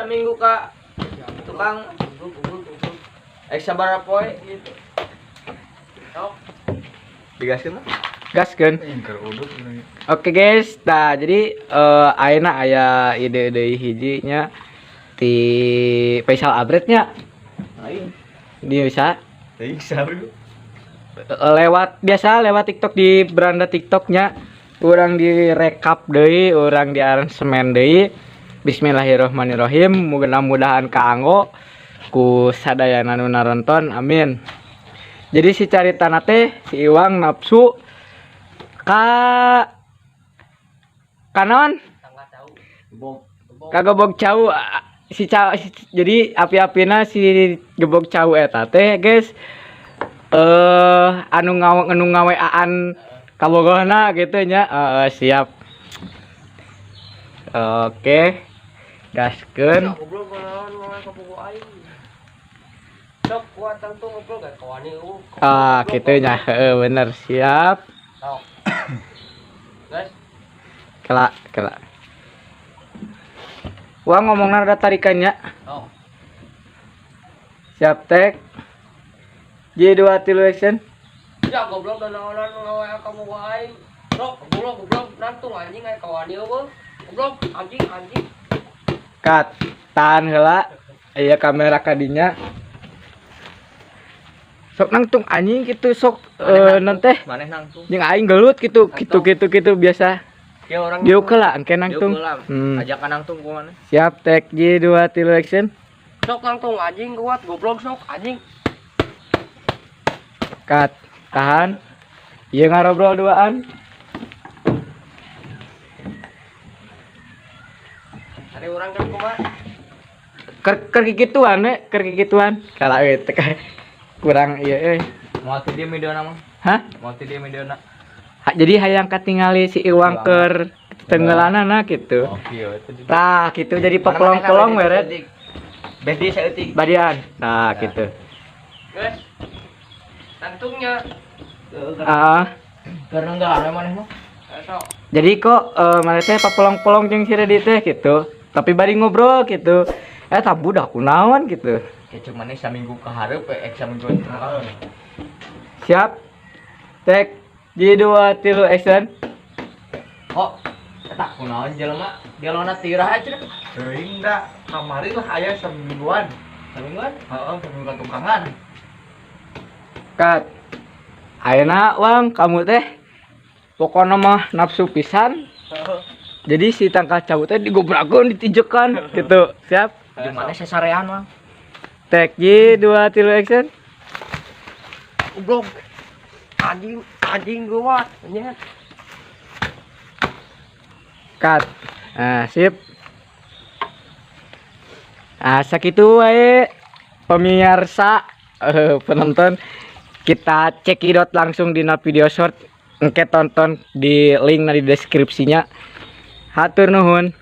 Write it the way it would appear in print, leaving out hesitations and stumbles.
Saminggu ka tukang sabaraha poe gitu. Sok. Digaskeun mah. Gaskeun. Oke guys, nah jadi ayeuna aya ide deui hiji nya ti Faisal Abretnya. Lain. Dia bisa Teuing saru. Lewat biasa lewat TikTok, di beranda TikToknya urang direkap deui, urang di aransemen deui. Bismillahirrahmanirrahim, mudah-mudahan kaanggo ku sadayana nu naronton, amin. Jadi si caritana teh si Iwang nafsu ka kanaon? Kagebog cau si cau jadi api-apina si gebog cau eta teh guys, anu ngaweaan kabogohna gitu nya. Siap, oke, gaskeun. Goblok, naon ngawe kabogoh aing. Sok kuat tangtung, goblok, gak kawani eueuh. Ah, gitu nya, heeh, bener, siap. Sok. Guys, Kela kela. Wah, ngomongna rada tarikannya. Sok. Siap, take J2 tilu action. Ya goblok, dan naonan ngawe kabogoh aing. Sok goblok, goblok, nangtung anjing, aya kawani eueuh. Goblok, anjing, anjing. Cut, tahan heula, aya kamera kadinya. Sok nangtung anjing gitu, sok nanti Maneh nangtung. Jeung aing gelut gitu gitu gitu gitu biasa. Ya orang Diuk heula engke nangtung. Ajakan nangtung ku maneh. Siap, take J2 tilu action. Sok nangtung anjing, kuat goblok, sok anjing. Cut, tahan. Ieu ngarobrol duaan. Ari urang kan kumaha? Keur kikituan we, keur kikituan. Kala we teh kurang ieu euy. Moal ti dieu videona mah. Hah? Moal ti dieu videona. Ha, jadi hayang katingali si Iwang keur tenggelanana gitu. Oh, kieu eta. Tah, gitu jadi pepelong-pelong weret. Bedi saeutik. Badian. Nah, gitu. Guys. Nangtungnya. Ah, Karena enggak ada maneh mah. Sok. Jadi kok mana teh papelong-pelong jeung si Redi teh gitu. Tapi bari ngobrol gitu. Eh, tak budak kunaon gitu. Kayak cuman saminggu ka hareup we, saminggu itu. Siap. Take J2 tilu action. Kok eta kunaon jelema dialogna tirah aja. Teuing da kamari lah aya semingguan. Samingguan? Heeh, semingguan tukangan. Cut. Ayeuna Wang, kamu teh pokoknya mah nafsu pisan. Jadi si tangkal cau teh digobrakeun, ditinjekan gitu. Siap. Di mana sasarean mah? Take J2 tilu action. Goblok. Anjing, anjing kuat. Nya. Cut. Nah, sip. Ah, sakitu wae pemirsa, penonton, kita cekidot langsung di video short, engke tonton di link di deskripsinya. Hatur nuhun.